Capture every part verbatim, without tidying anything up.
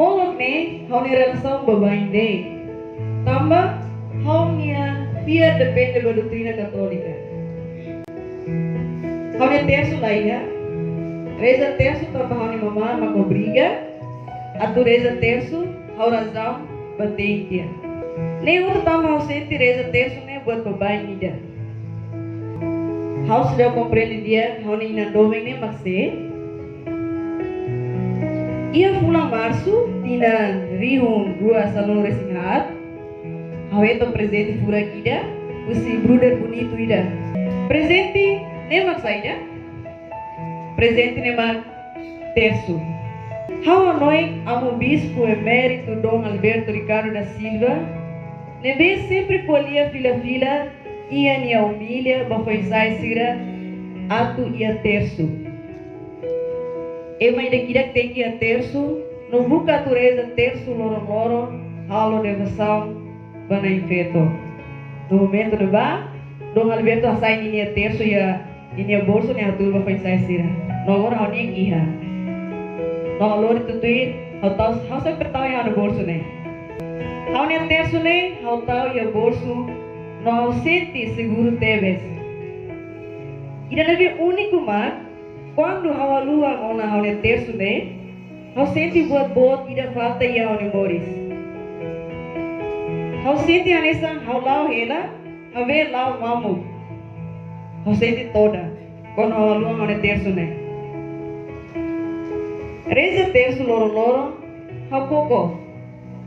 Molok ne'e ha'u-nia relasaun baibain de'it. Tanba ha'u-nia fiar depende ba doutrina katólika. Ha'u-nia tersu la iha. Reza tersu tanba ha'u-nia mamá mak obriga atu reza tersu, ha'u razaun ba tenke. Ne'e hotu tanba ha'u sente reza tersu ne'e buat baibain ida. Ha'u seidauk komprende di'ak ha'u-nia inan doben ne'e mak sé. Iha fulan Marsu, tinan rihun rua sanulu-resin-haat, ha'u hetan prezente furak ida husi brother bonitu ida. Prezente ne'e mak saida? Prezente ne'e mak tersu. Ha'u hanoin Amu Bispu Eméritu Dom Alberto Ricardo da Silva, ne'ebé sempre ko'alia fila-fila iha nia omilia ba foin-sa'e sira atu iha tersu. Ema ida-idak tenke iha tersu, no buka atu reza tersu loron-loron, halo devosaun ba Na'in Feto. No momentu ne'ebá, Dom Alberto hasai ninia tersu iha ninia bolsu, nia hatudu ba foin-sa'e sira. No agora ha'u-nian iha. No ha'u lori tutuir, ha'u tau, ha'u sempre tau iha ha'u-nia bolsu ne'e. Ha'u-nia tersu ne'e ha'u tau iha bolsu, no ha'u sente seguru tebes. Ida ne'ebé úniku mak, kuandu ha'u haluha ona ha'u-nia tersu ne'e, ha'u sente buat boot ida falta iha ha'u-nia moris. Ha'u sente hanesan ha'u la'o hela, maibé la'o mamuk. Ha'u sente todan kuandu ha'u haluha ha'u-nia tersu ne'e. Reza tersu loron-loron, ha'u koko.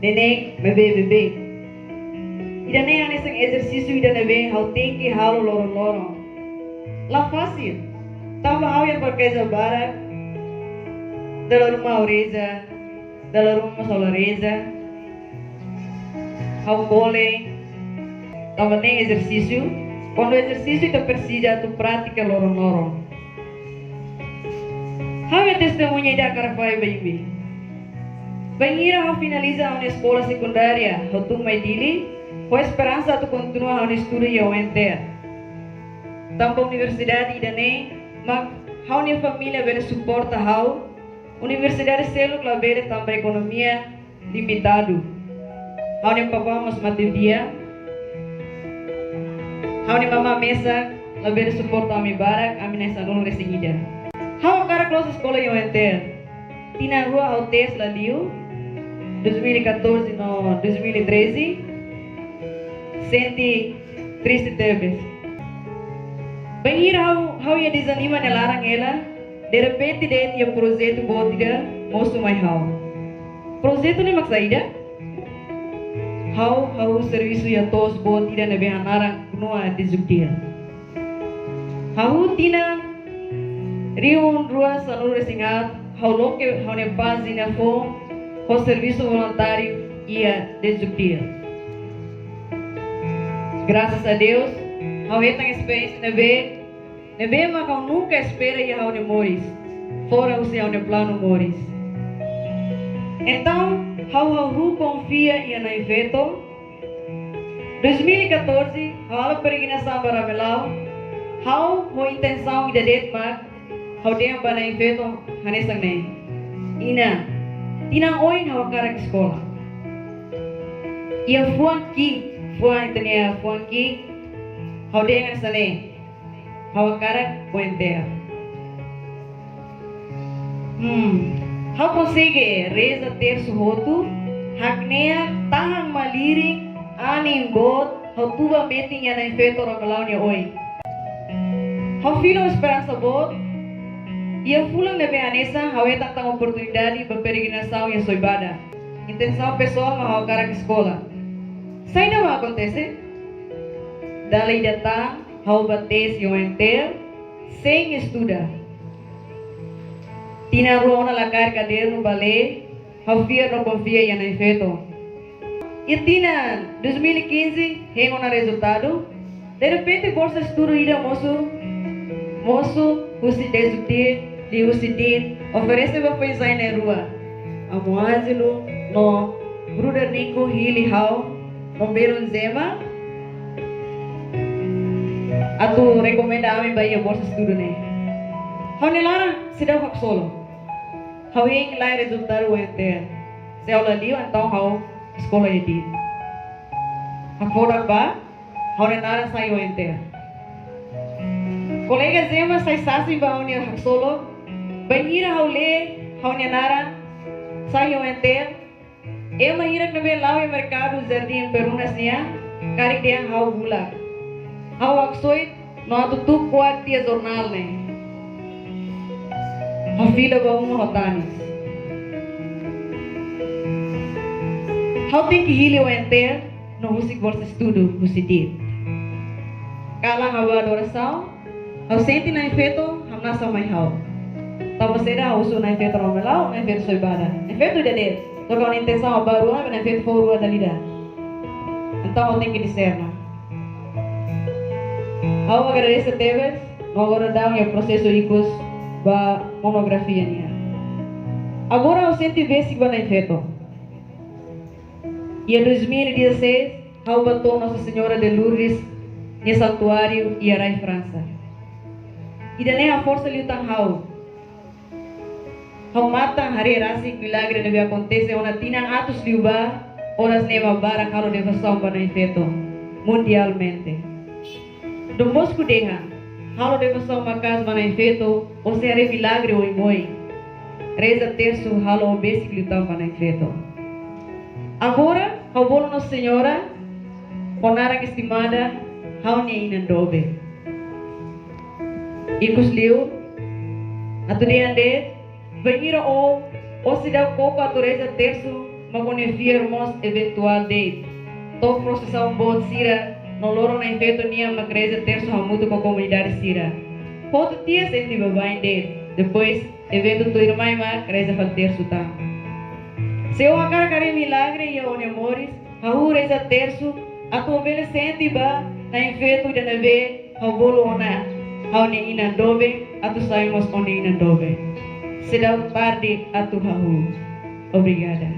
Neineik, maibé beibeik. Ida-ne'e hanesan ezersísiu ida ne'ebé ha'u tenke halo loron-loron. La fasil. Tanba ha'u iha fraku barak. Dala ruma ha'u reza, dala ruma ha'u la reza. Ha'u kole. Tanba ne'e ezersísiu. Kuandu ezersísiu ita presiza atu pratika loron-loron. Ha'u-nia testemuña ida hakarak fahe ba imi. Bainhira ha'u finaliza ha'u-nia eskola sekundária, ha'u tun mai Dili, ho esperansa atu kontinua ha'u-nia estudu iha U N T L. Tanba universidade ida-ne'e mak ha'u-nia família bele suporta ha'u, universidade seluk labele tanba ekonomia limitadu. Ha'u-nia papá mós mate-bian. Ha'u-nia mamá mesak, labele suporta ami barak, ami na'in-sanulu-resin-ida. Ha'u hakarak loos eskola iha U N T L. Tinan rua ha'u tes la liu, dois mil e catorze no dois mil e treze. Sente triste tebes. Bainhira ha'u, ha'u iha dezanima nia laran hela, derrepente de'it iha projetu boot ida mosu mai ha'u. Projetu ne'e mak saida? Ha'u, ha'u servisu iha to'os boot ida ne'ebé hanaran Knua Dezubdir. Ha'u tinan rihun rua sanulu-resin-haat, ha'u loke ha'u-nia pájina foun, ha'u servisu voluntáriu iha Dezubdir. Graças a Deus, ha'u hetan esperiénsia ne'ebé, ne'ebé mak ha'u nunka espera iha ha'u-nia moris, fora husi ha'u-nia planu moris. Entaun, ha'u, ha'u konfia iha Na'in Feto. Dois mil e catorze, ha'u halo peregrinasaun ba Ramelau, ha'u ho intensaun ida de'it mak, ha'u dehan ba Na'in Feto hanesan ne'e: Inan, tinan oin ha'u hakarak eskola. Iha fuan ki'ik, fuan ita-nia fuan ki'ik, ha'u dehan hanesan ne'e: Ha'u hakarak U N T L. Hmm. Ha'u konsege reza tersu hotu, hakne'ak, tahan malirin, anin boot, ha'u tuba metin iha Na'in Feto Ramelau nia oin. Ha'u fila ho esperansa boot, iha fulan ne'ebé hanesan, ha'u hetan tan oportunidade ba peregrinasaun iha Soibada. Intensaun pesoál mak ha'u hakarak eskola. Saida mak akontese? Dala ida tan, ha'u bá tes iha U N T L, sein estuda. Tinan rua ona la kaer kadernu bá lee, ha'u fiar no konfia iha Na'in Feto. Iha tinan dois mil e quinze, hein ona rezultadu, derrepente bolsa estudu ida mosu, mosu husi Dezubdir, liuhusi DIT, oferese ba foin-sa'e na'in-rua. Amu Ângelo no brother Nico hili ha'u, no belun Zema, atu rekomenda ami ba iha bolsa estudu ne'e. Ha'u-nia laran seidauk haksolok. Ha'u hein lai rezultadu U N T L. Se ha'u la liu, entaun ha'u eskola iha di'ak. Hakfodak ba, ha'u-nia naran sai O N T. Kolega Zema sai sasin ba ha'u-nia haksolok. Bainhira ha'u lee ha'u-nia naran sai O N T, ema hirak ne'ebé la'o iha merkadu Jardim Perumnas nian karik dehan ha'u bulak. Ha'u haksoit no atu tuku kuak tiha jornál ne'e. Ha'u fila ba uma ho tanis. Ha'u tenke hili O N T no husik bolsa estudu husi di'ak. Kalan ha'u bá adorasaun, ha'u sente Na'in Feto hamnasa mai ha'u. Tanba saida ha'u husu Na'in Feto rua mai la'o, Na'in Feto soe badak. Na'in Feto ida de'it. To'o ha'u-nia intensaun ha'u bá rua, Na'in Feto fó rua dala ida. Entaun ha'u tenke diserna. Ha'u agradese tebes, no agora daudaun iha prosesu ikus ba monografia nian. Agora ha'u sente besik ba Na'in Feto. Iha dois mil e dezasseis, ha'u bá to'o Nossa Senhora de Lourdes nia santuáriu iha rai Fransa. Ida-ne'e haforsa liután ha'u. Ha'u matan haree rasik milagre ne'ebé akontese ona tinan atus liubá, oras ne'e ema barak halo devosaun ba Na'in Feto mundialmente. Don Bosco dehan, halo devosaun maka'as ba Na'in Feto, ó sei haree milagre oioin. Reza tersu halo ó besik liután ba Na'in Feto. Agora, ha'u bolu Nossa Senhora ho naran estimada, ha'u-nia inan doben. Ikusliu, atu dehan de'it, bainhira ó, ó seidauk koko atu reza tersu, mak ó-nia fiar mós eventuál de'it. To'o prosesaun boot sira, no loron Na'in Feto nian mak reza tersu hamutuk ho komunidade sira. Hotu tiha sente baibain de'it. Depois, eventu tuirmai mak reza fali tersu tan. Se ó hakarak haree milagre iha ó-nia moris, hahú reza tersu, atu ó bele sente ba Na'in Feto ida ne'ebé ha'u bolu ona ha'u-nia inan doben, atu sai mós ó-nia inan doben. Seidauk tarde atu hahú. Obrigada.